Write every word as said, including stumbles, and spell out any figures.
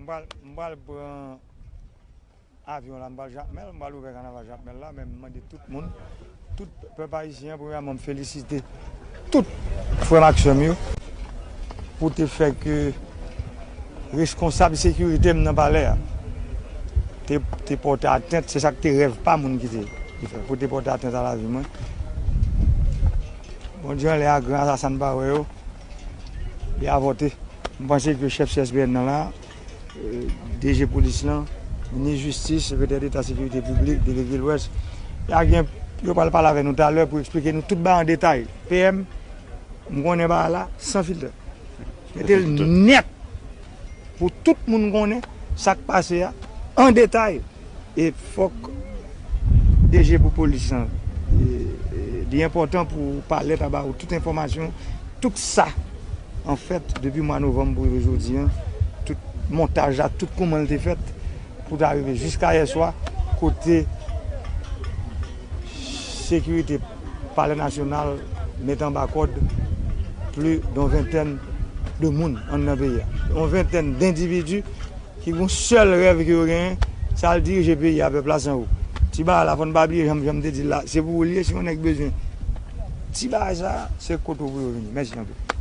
M pral, m pral pran avyon la, m pral Jakmèl, m pral ouvè kanaval Jakmèl la, men m mande tout moun, tout pèp ayisyen, premyèman, m felisite tout frè m ak sè m yo pou te fè ke reskonsab sekirite m nan palè a te, te pòte atent, se sa k te rèv pa moun ki te, ki fè, pou te pòte atent a lavi mwen. Bondye anlè a gran, sa sa n pa wè yo, li avòte. M panse ke chèf C S P N nan la, eh, D G polis lan, minis jistis, sekretè deta sekirite piblik, D P Vilwès, y a gen, yo pral pale avè nou talè pou eksplike nou tout bagay an detay. P M, m konnen bagay la san filtè. Mete l nèt pou tout moun konnen sa k pase a an detay. E fòk D G pou polis lan, e, e, li enpòtan pou palè ta ba ou tout enfòmasyon, tout sa, anfèt, depi mwa novanm pou rive jodi a, tout montaj la, tout kòman l te fèt, pou ta rive jiska yè swa, kote sekirite Palè Nasyonal met anba kòd plis de yon ventèn de moun anndan peyi a. Yon ventèn dendividi ki gon sèl rèv ke yo genyen, se al dirije peyi a, pèp la se anwo. Ti bagay la, fò n pa bliye, jan, jan m te di l la, se pou ou l ye, si yon nèg bezwen ti bagay sa, se kote w pou yo vini. Mèsi anpil.